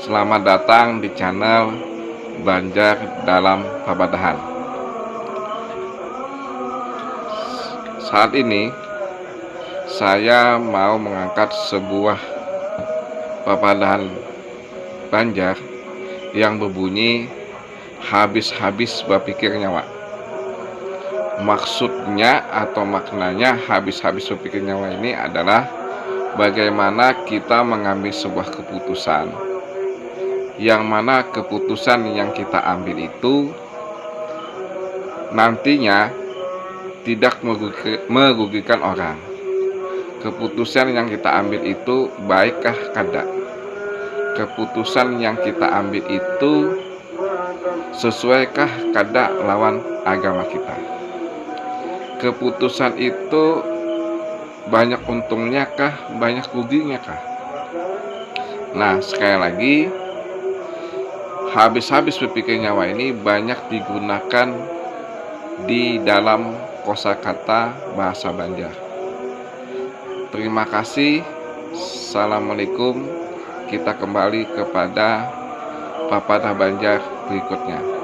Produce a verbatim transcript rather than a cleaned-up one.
Selamat datang di channel Banjar dalam Papadahan. Saat ini saya mau mengangkat sebuah papadahan Banjar yang berbunyi habis-habis bapikir nyawa. Maksudnya atau maknanya habis-habis bapikir nyawa ini adalah bagaimana kita mengambil sebuah keputusan, yang mana keputusan yang kita ambil itu nantinya tidak merugi-, merugikan orang. Keputusan yang kita ambil itu baikkah kada? Keputusan yang kita ambil itu sesuaikah kada lawan agama kita? Keputusan itu banyak untungnya kah, banyak ruginya kah? Nah, sekali lagi, habis-habis bapikir nyawa ini banyak digunakan di dalam kosakata bahasa Banjar. Terima kasih. Assalamualaikum. Kita kembali kepada papadah Banjar berikutnya.